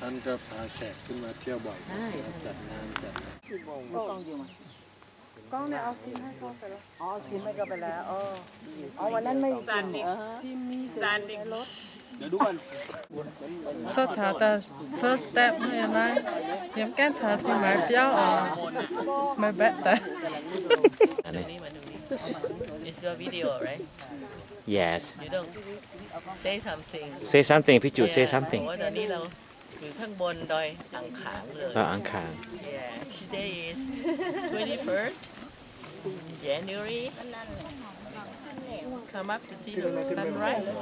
ร้านก็พาแขกขึ้นมาเที่ยวบ่อยครับ จัดงานจัด 刚那个，哦，行，那个本来，哦，哦，我那没有进，没进，没进。 Cuotv taux daaih first step naaiv, yiem gaengh taux zinh maaiz biauv oc. Maaih mbaeqv daaih. It's your video, right? Yes. You don't say something. Say something, พี่จุ๊ say something. อยู่ข้างบนดอยอ่างขางเลย ดอยอ่างขาง Yeah, today is twenty-first January. Come up to see the sunrise.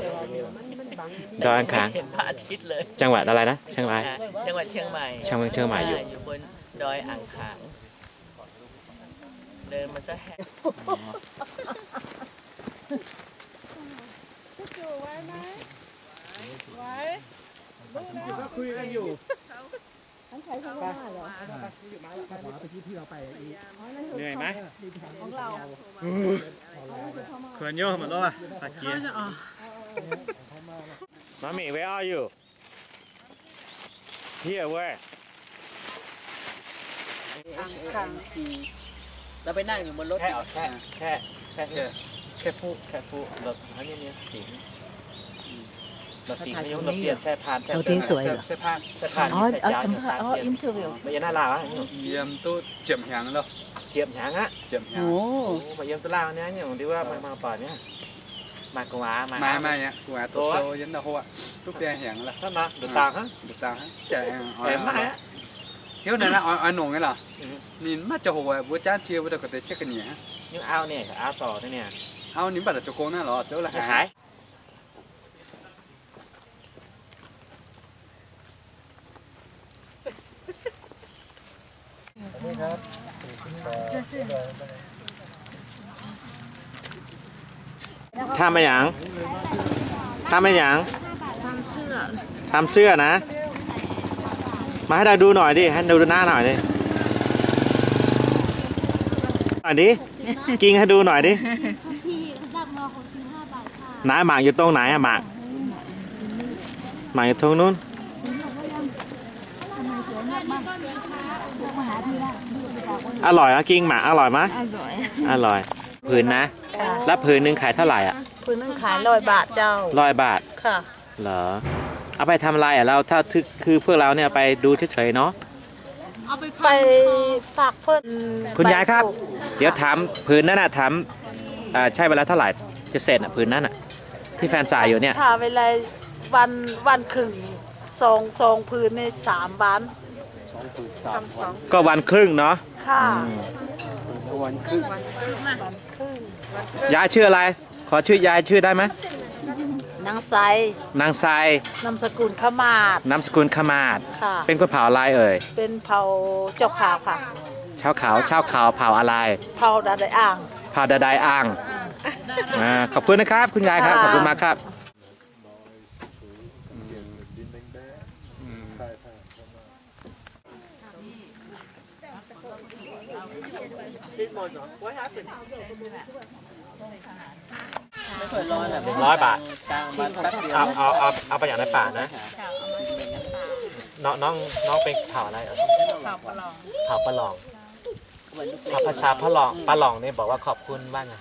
ดอยอ่างขาง เห็นพระอาทิตย์เลย จังหวัดอะไรนะ เชียงราย อ่ะ จังหวัดเชียงใหม่ เชียง เชียงใหม่อยู่ อ่า อยู่บนดอยอ่างขาง เดินมาซะแฮะ เหนื่อยไหม เขินเยอะหมดแล้วอ่ะ ตะกี้ Mommy, where are you? Here, where? อ่างขาง เราไปนั่งอยู่บนรถ แค่ เอาแค่ แค่ แค่ แค่ แค่ฟู แค่ฟู แบบอันนี้เนี่ย สิง แบบสิง ไม่ยอมแบบเปลี่ยนแซ่พาน แซ่พาน แซ่พาน อ๋อ สัญญาณ อ๋อ สัญญาณ interview ไม่ใช่หน้าลาวอ่ะ เยี่ยมตู้เจียมหยางแล้ว เจียมหยางอ่ะ เจียมหยาง โอ้ มาเยี่ยมตู้ลาวเนี่ย เนี่ย ผมดูว่ามา มาป่อนเนี่ย Mangc gu'nguaaz, mangc gu'nguaaz. Mangc, mangc, gu'nguaaz doqc sou yiem ndau-hoqv duqv biaa hnyangx lorqc. Hnangv nor, nduqc dauh hnangv. Nduqc dauh hnangv. Jaaix, hiuv naaiv naaiv oix, oix nongc nyei lorqc. Ninh maiv ziangh hoc mbuo jangv jiex mbuo daaih ga'deix qiex ga'nyiec hnangv. Nyungc auv ninh, auv dorc ninh. Auv ninh mv baac daaih zoux gong naaiv lorqc, zoux la'haaix. ทำอะไรหยัง ทำอะไรหยัง ทำเสื้อ ทำเสื้อนะ มาให้เราดูหน่อยดิ ให้ดูหน้าหน่อยดิ หน่อยดิ กินให้ดูหน่อยดิ ไหนหมากอยู่ตรงไหนอะ หมาก หมากอยู่ตรงนู้น อร่อยเหรอ กินหมากอร่อยไหม อร่อย อร่อย ผืนนะ ค่ะ แล้วผืนหนึ่งขายเท่าไหร่อะ ผืนหนึ่งขายร้อยบาทเจ้า ร้อยบาท ค่ะ เหรอ เอาไปทำอะไรอะ เราถ้า คือพวกเราเนี่ยไปดูเฉยๆเนาะ ไปฝากเพื่อน คุณยายครับ เดี๋ยวถามผืนนั้นน่ะ ถาม อ่า ใช้เวลาเท่าไหร่จะเสร็จน่ะ ผืนนั้นน่ะ ที่แฟนสายอยู่เนี่ย ใช้เวลาวัน วันครึ่ง สอง สองผืนนี่สามวัน ทำสอง ก็วันครึ่งเนาะ ค่ะ อืม วันครึ่ง วันครึ่ง ยายชื่ออะไร ขอชื่อยายชื่อได้ไหม นางไซ นางไซ นามสกุลขมาศ นามสกุลขมาศ ค่ะ เป็นคนเผ่าอะไรเอ่ย เป็นเผ่าเจ้าขาวค่ะ ชาวเขา ชาวเขาเผ่าอะไร เผ่าดาไดอ่าง เผ่าดาไดอ่าง อ่า ขอบคุณนะครับ คุณยายครับ ค่ะ ขอบคุณมากครับ หนึ่งร้อยบาท เอา เอา เอา เอาไปอย่างในป่านะ น้อง น้อง น้องเป็นเผ่าอะไรเหรอ เผ่าปะหล่อง เผ่าปะหล่อง ภาษาปะหล่อง ปะหล่องเนี่ยบอกว่าขอบคุณว่าไง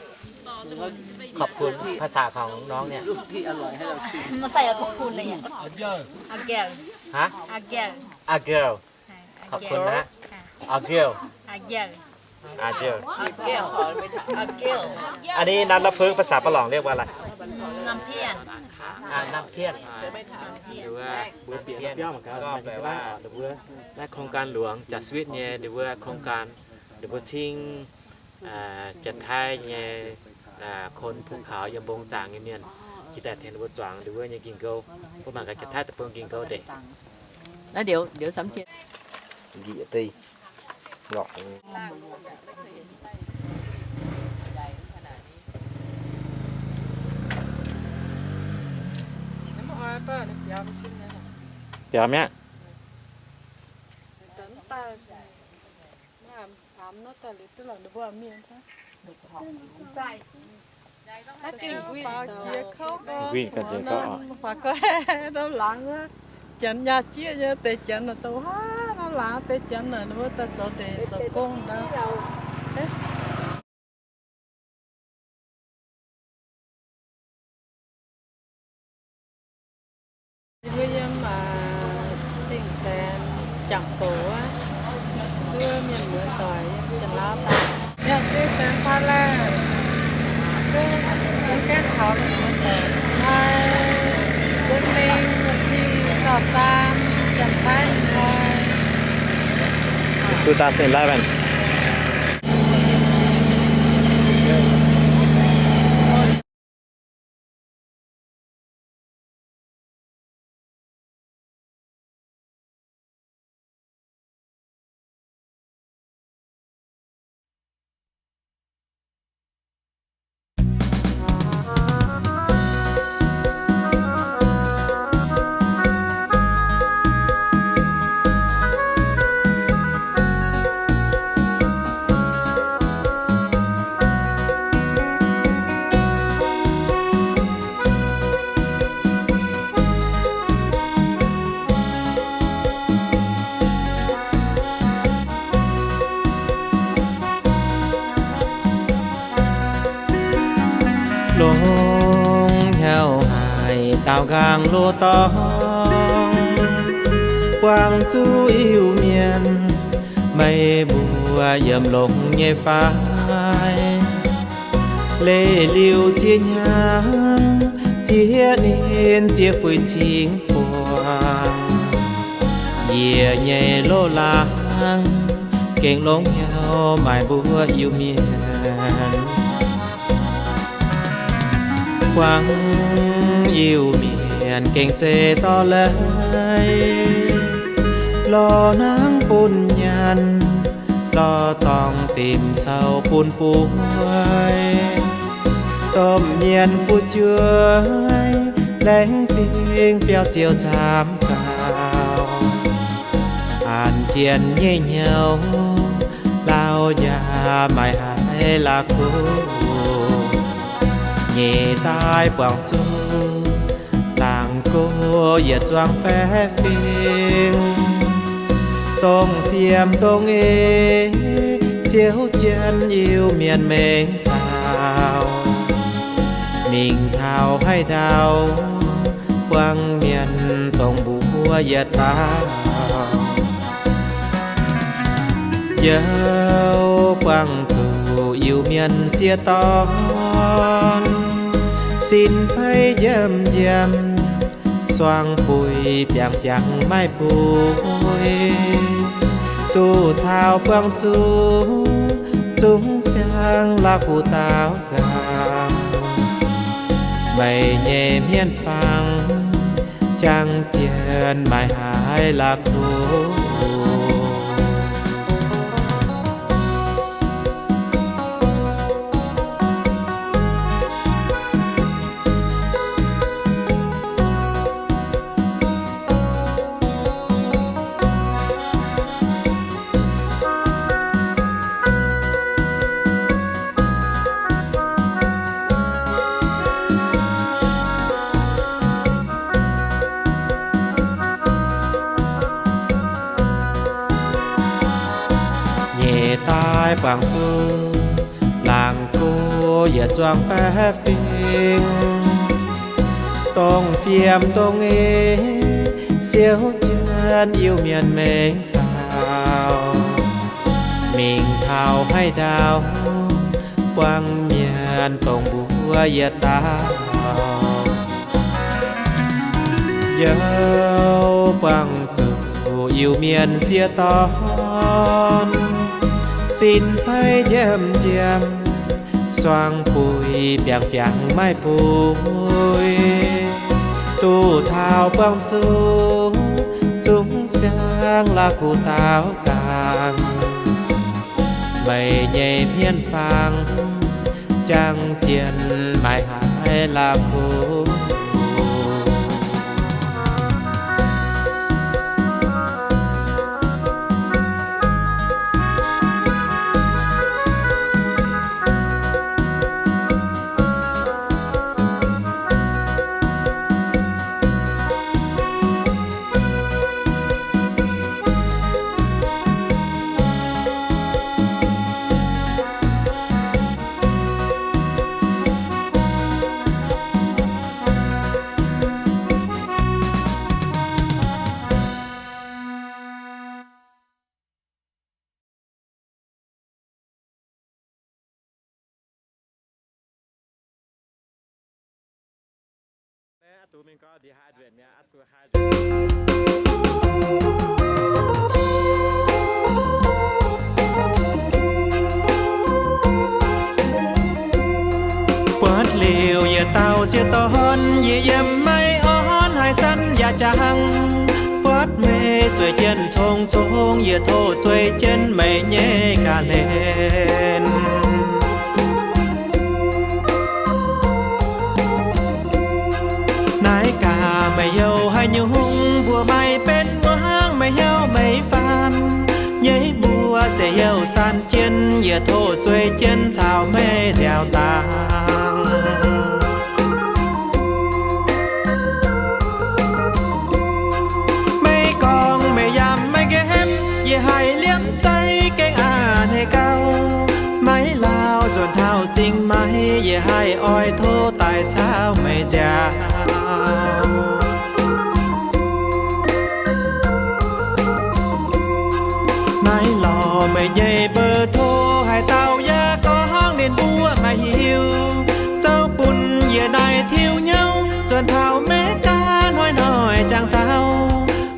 ขอบคุณ ภาษาของน้องเนี่ย มันใส่ขอบคุณเลยอ่ะ อาเกล ฮะ อาเกล อาเกล ขอบคุณนะ อาเกล อาเกล อาเกล อาเกล อาเกล อันนี้น้ำน้ำผึ้งภาษาปะหล่องเรียกว่าอะไร น้ำเพี้ยน อ่า น้ำเพี้ยน หรือว่า น้ำเพี้ยน ก็แปลว่า และโครงการหลวงจากสวิตเนี่ย หรือว่าโครงการ หรือว่าทิ้ง อ่า จัดท้ายเนี่ย อ่า คนภูเขายำบงจางเนี่ย จิตแต่แทนวัวจวาง หรือว่าเนี่ยกินเกา พวกมันก็จัดท้ายแต่เปิงกินเกาเด็ก แล้วเดี๋ยว เดี๋ยวสามเทียน Gik ti. Lorqc. Biaux mi'aqv. Win ganh jiex kouv oc. Janx nyaah jieqv nyei deix janx naaic, dongh hnangv naaiv laangz deix janx naaic, ninh mbuo daaih zoux ndeic zoux gong naaiv. Yie mbuo yiem, aa, Zingh Saengx jangx bouc wuov, zuov mienh muoz doic yiem Janx-Lauv daaih. Yangh Zingh Saengx Thailand, zuov gaengh taux mienh muoz doic. Hnoi nzengc ningh วันที่ซาวสาม Janx-Taiv nyei hnoi. Two thousand eleven. Longx hnyouv haic daaux nqaang loz-dorngx, buangh zuqc Iu-Mienh meih mbuo yiem longx nyei fai. Leih liuz ziex hnyangx, ziex ninh ziex fuix cingx buangh, yie nyei loz-laangz gengh longx hnyouv maaih mbuo Iu-Mienh. Buangh Iu-Mienh gengh se dorh leiz, lorz hnangv bun nyanc, lorz dorngx dimc caux bun bueix. Domh mienh fu'jueiv laengz zingh biauv-ziouc camv gaux, an jien nyei hnyouv lauh njaaux maaih haiz la'kuqv. Nyeic daaih buangh zuqc laangz go yietc zuangx baeqc fingx, dongh fiem dongh eix siouv jienv Iu-Mienh mengh dauh. Mingh taux haaix ndau buangh mienh dongh mbuo yietc dauh. Yaac buangh zuqc Iu-Mienh sieqv dorn, sin fei njiemv njiemv, suang buix biangh biangh maiv buix. Duqv taux buangh zuqc zungv siang la'kuqv daaux nqaang, meih nyei hmien fangx jangx jien maaih haiz la'kuqv. Nyeic daaih buangh zuqc laangz go yietc zuangx baeqc fingx, dongh fiem dongh eix siouv jienv Iu-Mienh mengh dauh. Mingh taux haaix ndau buangh mienh dongh mbuo yietc dauh. Yaac buangh zuqc Iu-Mienh sieqv dorn, sin fei njiemv njiemv, suang buix biangh biangh maiv buix. Duqv taux buangh zuqc zungv siang la'kuqv daaux nqaang, meih nyei hmien fangx jangx jien maaih haiz la'kuqv. Buatc liuz yietc dauh sieqv dorn, yie yiem maiv orn, haaix zanc yaac jangx. Buatc meih zueiz jienv cong-cong, yie tov zueiz jienv meih nyei ga'hlen. Naaiv gaax meih heuc haaix nyungc mbuo maaih benx muangx, meih heuc meih faam nyei mbuo se heuc San Jienv, yie tov zueiz jienv caux meih nziaaux dangh. Meih gorngv meih yaac maiv nqemh, yie haih liemh zeih gengh a'hneiv gauh. Maiv lauh nzuonx taux zingh maaiz, yie haih oix tov daaih caux meih nziaaux. Naaiv lorz meih nyei mbuox tov, haaix dauh yaac gorngv ninh mbuo maiv hiuv, zoux bun yie naaiv tiuv hnyouv nzuonx taux Meiv Gaav hnoi-hnoi jangx taux.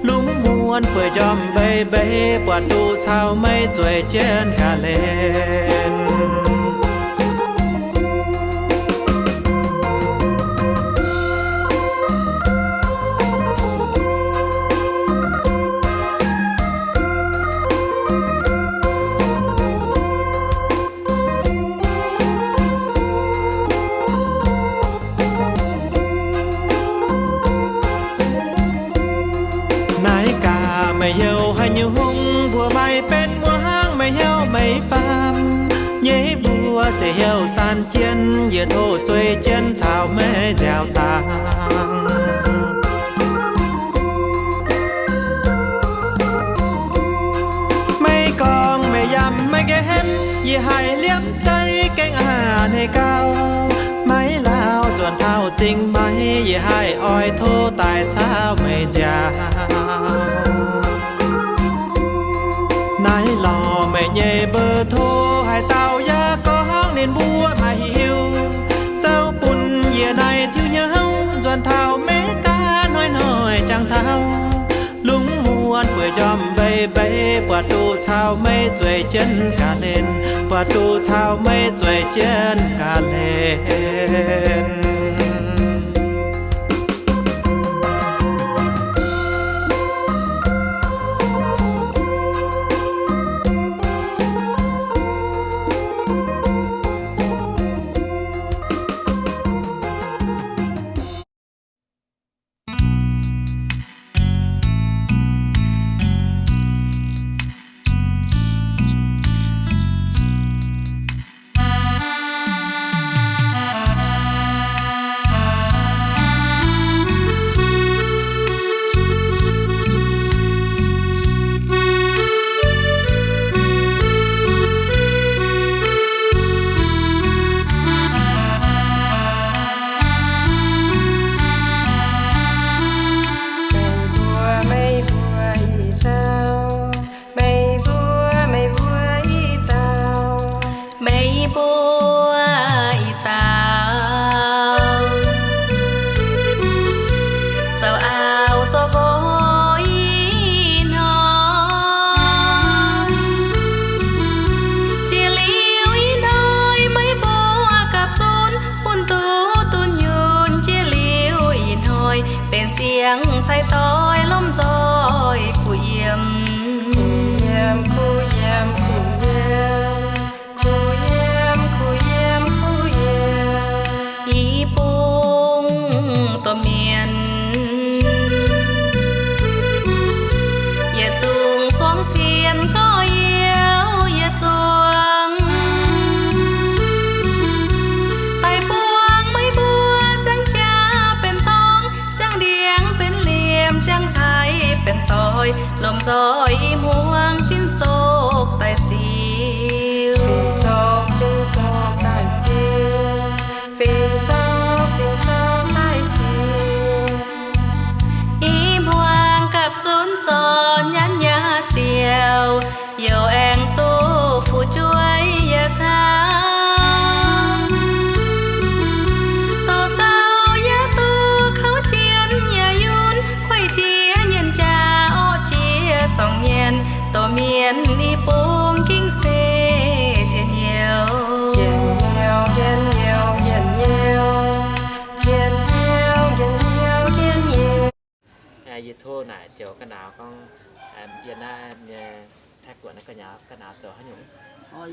Lungh muonz bueix njormh mbeix mbeix, buatc duqv caux meih zueiz jienv ga'hlen. Naaiv gaax meih heuc haaix nyungc mbuo maaih benx muangx, meih heuc meih faam nyei mbuo se heuc San Jienv, yie tov zueiz jienv caux meih nziaaux dangh. Meih gorngv meih yaac maiv nqemh, yie haih liemh zeih gengh a'hneiv gauh. Maiv lauh nzuonx taux zingh maaiz, yie haih oix tov daaih caux meih nziaaux. Naaiv lorz meih nyei mbuox tov, haaix dauh yaac gorngv ninh mbuo maiv hiuv, zoux bun yie naaiv tiuv hnyouv nzuonx taux Meiv Gaav hnoi-hnoi jangx taux. Lungh muonz bueix njormh mbeix mbeix, buatc duqv caux meih zueiz jienv ga'hlen, buatc duqv caux meih zueiz jienv ga'hlen. Meih mbuo, meih mbuo ih dauh, meih mbuo, meih mbuo ih dauh, meih mbuo ih dauh, zoux auv zoux nqox ih hnoi. Jiex liuz ih hnoi meih mbuo gapv zunv bun duqv dunh yunh. Jiex liuz ih hnoi benx ziangh cai doix lomh nzoih kuh yiem, kuh yiem, kuh yiem, kuh yiem, kuh yiem, kuh yiem. I bung domh mienh yietc zungv zuangx cien gorx-youz yietc zungv. Daaih buangh meih mbuo ziangh jaax benx dorngx, ziangh ndiangx benx liemh, ziangh cai benx doix, lomh nzoih i hmuangx fin-soqv daaih ziux, fin-soqv, fin-soqv daaih ziux, fin-soqv, fin-soqv daaih ziux. I hmuangx gapv zunv zornc nyanc yaac ziouc, youh aengx duqv fu'jueiv yaac camv, douz-sou yaac duqv kouv jiex. Ziouc ga'naaiv gorngv, yiem naaiv nyei Taiv-Guoqv naaiv ga'naaiv, ga'naaiv zoux haaix nyungc?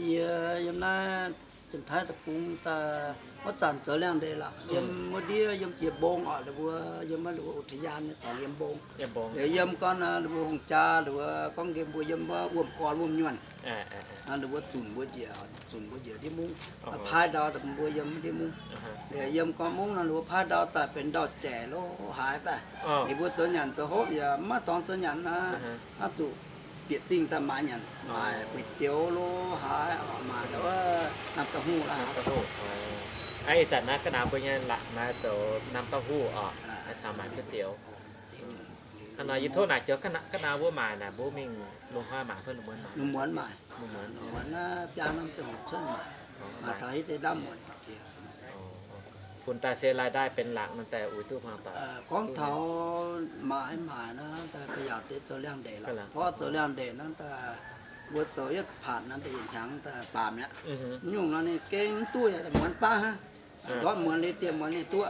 Yie yiem naaiv Janx-Taiv deic-bung daaih wuov zanc zoux liangx ndeic lorqc. Yiem wuov ndiev yiem jiex mbong oc, ninh mbuo yiem wuov ninh mbuo อุทยาน nyei dorngx yiem mbong. Liuz yiem gorngv ninh mbuo hungh jaa ninh mbuo gorngv nqemh mbuo yiem wuov wuom gorn wuom nyuonh. Ninh mbuo zunc mbuo njiec, zunc mbuo njiec ndiev mungv, paaiv ndau daaih mbuo yiem ndiev mungv. Liuz yiem gorngv mungv nor, ninh mbuo paaiv ndau daaih benx ndau-jaic lo haaix daaih. Ninh mbuo zoux nyanc zoux hopv yaac maiv maaih dorngx zoux nyanc aqv. Aqv zuqc bieqc zingh daaih maaiz nyanc, maaiz ก๋วยเตี๋ยว lo haaix, maaiz ndau wuov น้ำเต้าหู้ la'haaix. Ih zanc naaiv ga'naaiv mbuo nyei laangz naaiv zoux น้ำเต้าหู้ oc, caux maaiz ก๋วยเตี๋ยว. Hnangv nor yie tov naaic joux ga'naaiv mbuo maaic naaic, mbuo mingh lungh hnoi maaic fai lungh muonz maaic? Lungh muonz maaic. Lungh muonz. Lungh muonz naaiv biaa norm ziangh hoc cuotv maaic, maaic taux hitv deix ndaamv muonz jiex. Funx daaih se รายได้ benx laangz nor daaih uix duqv hmuangx doic. Gorngv taux maaiz maaic naaiv daaih ga'yaauc deix zoux liangx ndeic lorqc. Gorngv zoux liangx ndeic naaiv daaih mbuo zoux yietv ผ่าน naaiv daaih yietc hnyangx daaih baamz mi'aqv. Nyungc nor ninh gengh mv duqv yaac muonz baav hnangv. Ndortv muonz liuz dieh muonz ninh duqv,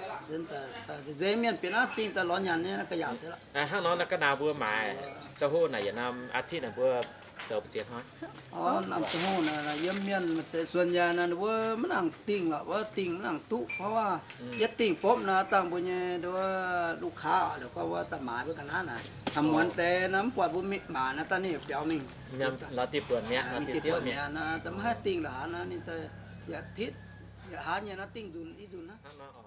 nzeix mienh bieqc naaiv zingh daaih lorz nyanc nyei naaiv ga'yaauc deix lorqc. Hnangv nor naaiv ga'naaiv mbuo maaic เต้าหู้ naaic yietc norm อาทิตย์ naaic mbuo zoux mbu'ziex hnoi? Orv, norm เต้าหู้ naaic yiem mienh maaih deix ส่วนใหญ่ naaic ninh mbuo maiv nangc dingh lorqc, wuov dingh maiv nangc duqv. เพราะว่า yietv dingh bopv naaic dangh mbuo nyei nduov ลูกค้า oc, liuz gorngv wuov daaih maaiz mbuo ga'naaiv naaic, caux muonz deix naaic mv buatc mbuo mingh maaic naaic daaih ninh yaac biaux mingh. Mingh dieh buonc mi'aqv, mingh dieh buonc mi'aqv naaic, maiv haih dingh lorqc hnangv naaic, ninh daaih yietc อาทิตย์ yietc hnoi nyei naaiv dingh nzunc i nzunc hnangv.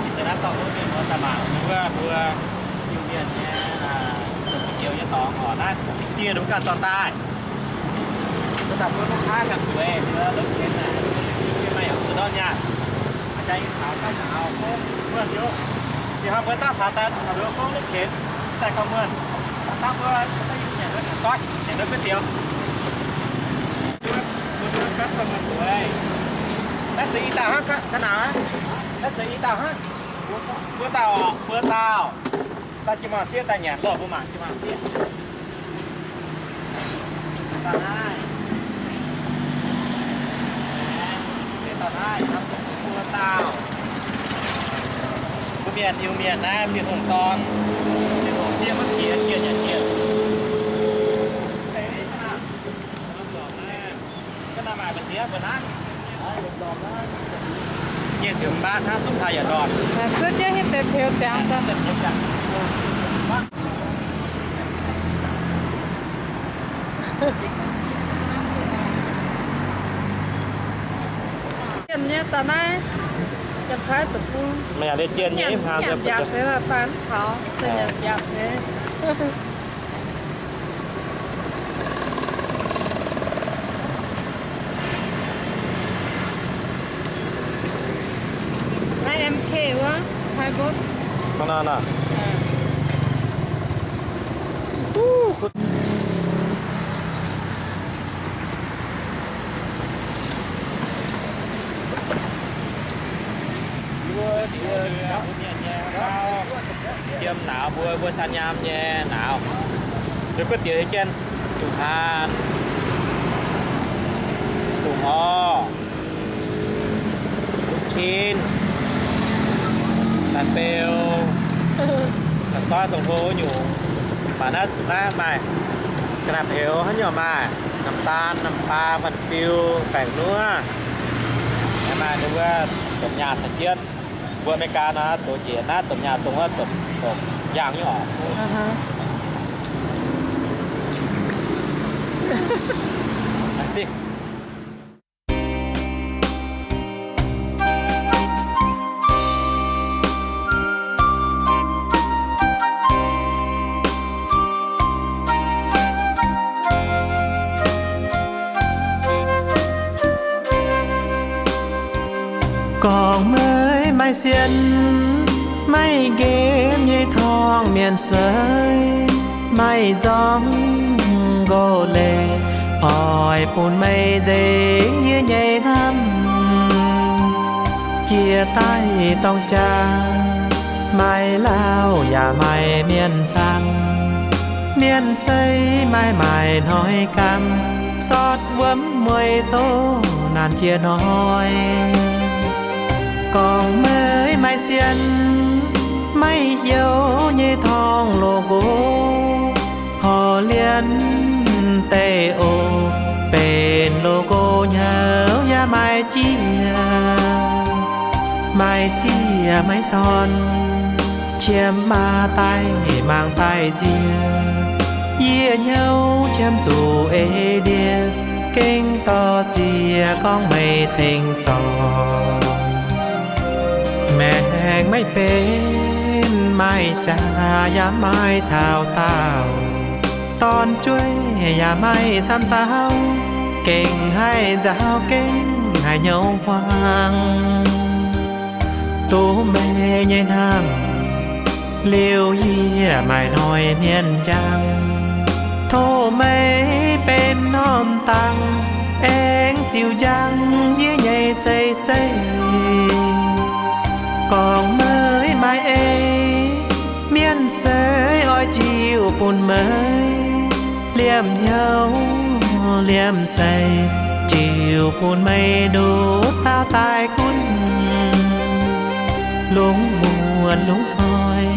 Ih zanc naaiv dorh mbuo mienh muoz daaih mangc wuov mbuo Iu-Mienh nyei zoux ก๋วยเตี๋ยว nyei dorngx oc. Naaiv dieh ninh mbuo ganh dorh daaih. Mbuo daaih mbuo ลูกค้า ganh zueiz, ninh mbuo longc ken, maaih yaac zuqc ndortv nyaanh. Aa jaax yie caux ganh caux fouv wuov hnyouv. Ih hnoi mbuo daav taux daaih zuqc caux ninh mbuo fouv longc ken, se daaih gauh muonh. Daav mbuo nyanc wuov soiv, nyanc wuov ก๋วยเตี๋ยว. Mbuo customer zueiz. Naaiv zeiz i dauh hnangv ga'naaiv. Naaiv zeiz i dauh hnangv. Mbuo dauh oc, mbuo dauh. Daaih jiu-baang sieqv daaih nyanc lorh, mbuo mangc jiu-baang sieqv. Dauh naaiv. Dauh naaiv, mbuo dauh. Mbuo mienh Iu-Mienh naaiv, mienh hungh dorn. Mienh hungh sieqv maiv piex, jiex nyanc jiex. Nyic ziepc บาท hnangv, zungv taux yietc ndorm. Zuov jienv hitv deix peux ziangx daaih. Jienh nyei daaih naaiv, Janx-Taiv deic-bung. Meih yaac liuz jienh nyei, mv hlang nyanc deix daaih mv taux, se nyanc nyanc deix. Naaiv M K wuov, Thai Boat. Hnangv naaiv nor. Yiem nauz mbuo, mbuo san nyaam nyei nauz. Liuz guov diex jienv, dungz haan, dungz orv, dungz cin, daaih beu, daaih soiv dongh hlo nyungc. Mv baac naaiv, naaiv maaih ga'naaiv peux haaix nyungc maaih, น้ำตาล, น้ำปลา, ฟันซิล, แป้งนัว, maaih ninh mbuo domh nyaah caux jienv. Mbuo America nor dox njiec naaiv domh nyaah dongh wuov domh, domh yaangh nyei oc. Gorngv meih maaih sienx, maaih nqemh nyei torngv mienh seix, maaih nzorng nqox leiz, oix bun meih nzengc yie nyei hnamv. Jiex daaih dorng jaa, maaih lauh yaac maaih mienh cang. Mienh sei maaih maaic hnoi gamh, sortv wuom mueiz doqc naanc jiex hnoi. Gorngv meih maaih sien, maiv youh nyei torngv loz-nqox, horv lienv deic oc, benx loz-nqox hnyouv yaac maaih jiex. Maaih sieqv maiv dorn, qiemx maa daaih mangc daaih nzie. Yie hnyouv qiemx zuqc ei ndie, gengh dorh ziex gorngv meih tengx zorc. Maengc maiv benx maaih jaax yaac maaih taux daauh, dorn-jueiv yaac maaih camv dauh, gengh haih nzaaux gengh haiz hnyouv hmuangx. Duqv meih nyei hnamv liuz yie maaih hnoi mienh njang. Tov meih benx norm dangh aengx ziux njang yie nyei sei zeiv. Gorngv meih maaih ei, mienh sei oix ziux bun meih. Liemh hnyouv liemh sei ziux bun meih nduqc dauh daaih gunv. Lungh muonz lungh hnoi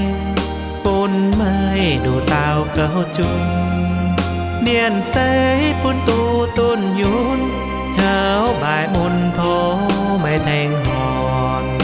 bun meih nduqc dauh gouv zunc. Mienh sei bun duqv dunh yunv, hnyouv mbaih mun tov meih tengx horpc.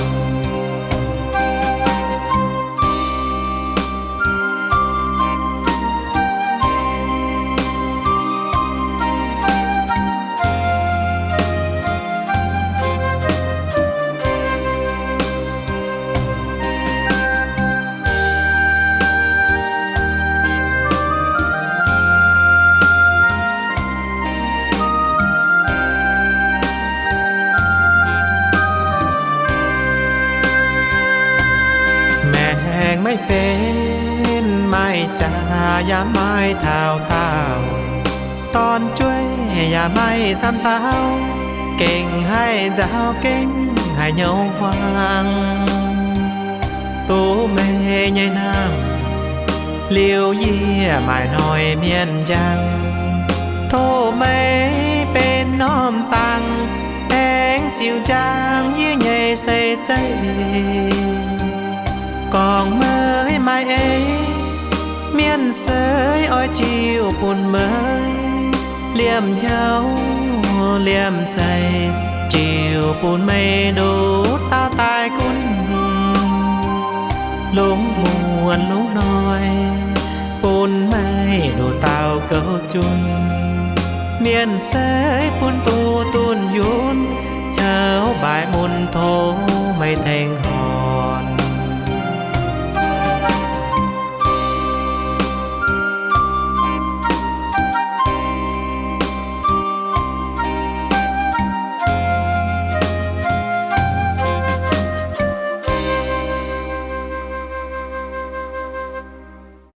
Maengc maiv benx maaih jaax yaac maaih taux daauh, dorn-jueiv yaac maaih camv dauh, gengh haih nzaaux gengh haiz hnyouv hmuangx. Duqv meih nyei hnamv liuz yie maaih hnoi mienh njang. Tov meih benx norm dangh aengx ziux njang yie nyei sei zeiv. Gorngv meih maaih ei, mienh sei oix ziux bun meih. Liemh hnyouv liemh sei ziux bun meih nduqc dauh daaih gunv. Lungh muonz lungh hnoi bun meih nduqc dauh gouv zunc. Mienh sei bun duqv dunh yunv, hnyouv mbaih mun tov meih tengx horpc.